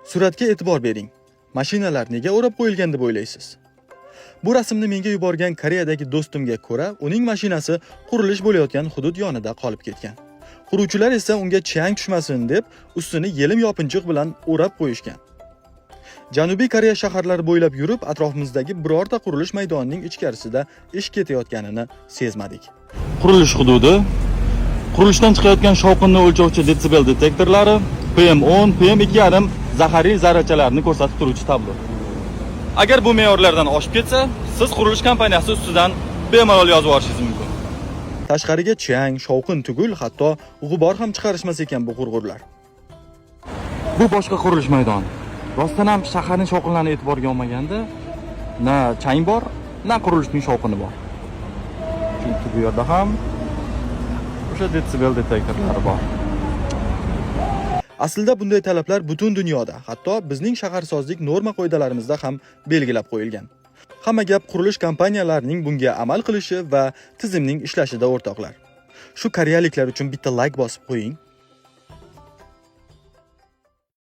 Suratga e'tibor bering. Mashinalar nega o'rab qo'yilgan deb o'ylaysiz? Bu rasmni menga yuborgan Koreyadagi do'stimga ko'ra, uning mashinasi qurilish bo'layotgan hudud yonida qolib ketgan. Quruvchilar esa unga chang tushmasin deb ustini yelim yopinchiq bilan o'rab qo'yishgan. Janubiy Koreya shaharlari bo'ylab yurib, atrofimizdagi birorta qurilish maydonining ichkarisida ish ketayotganini sezmadik. Qurilish hududi, qurilishdan chiqayotgan shovqinni o'lchovchi detsibel detektorlari, PM10, PM2,5 zaharli zarrachalarni ko'rsatib turuvchi tablo. Agar bu me'yorlardan oshib ketsa, siz qurilish kompaniyasi ustidan bemalol yozib yuborishingiz mumkin. Tashqariga chang, shovqin tugul, hatto g'ubor ham chiqarishmas ekan bu qurg'urlar. Bu boshqa qurilish maydoni. Rostdan ham shaharning shovqinlarini e'tiborga olmaganda, na chang bor, na qurilishning shovqini bor. Chunki bu yerda ham o'sha detsibel detektorlari bor. Aslida bunday talablar butun dunyoda, hatto bizning shaharsozlik norma qoidalarimizda ham belgilab qo'yilgan. Hamma gap qurilish kompaniyalarining bunga amal qilishi va tizimning ishlashida, o'rtoqlar. Shu koreyaliklar uchun bitta layk bosib qo'ying.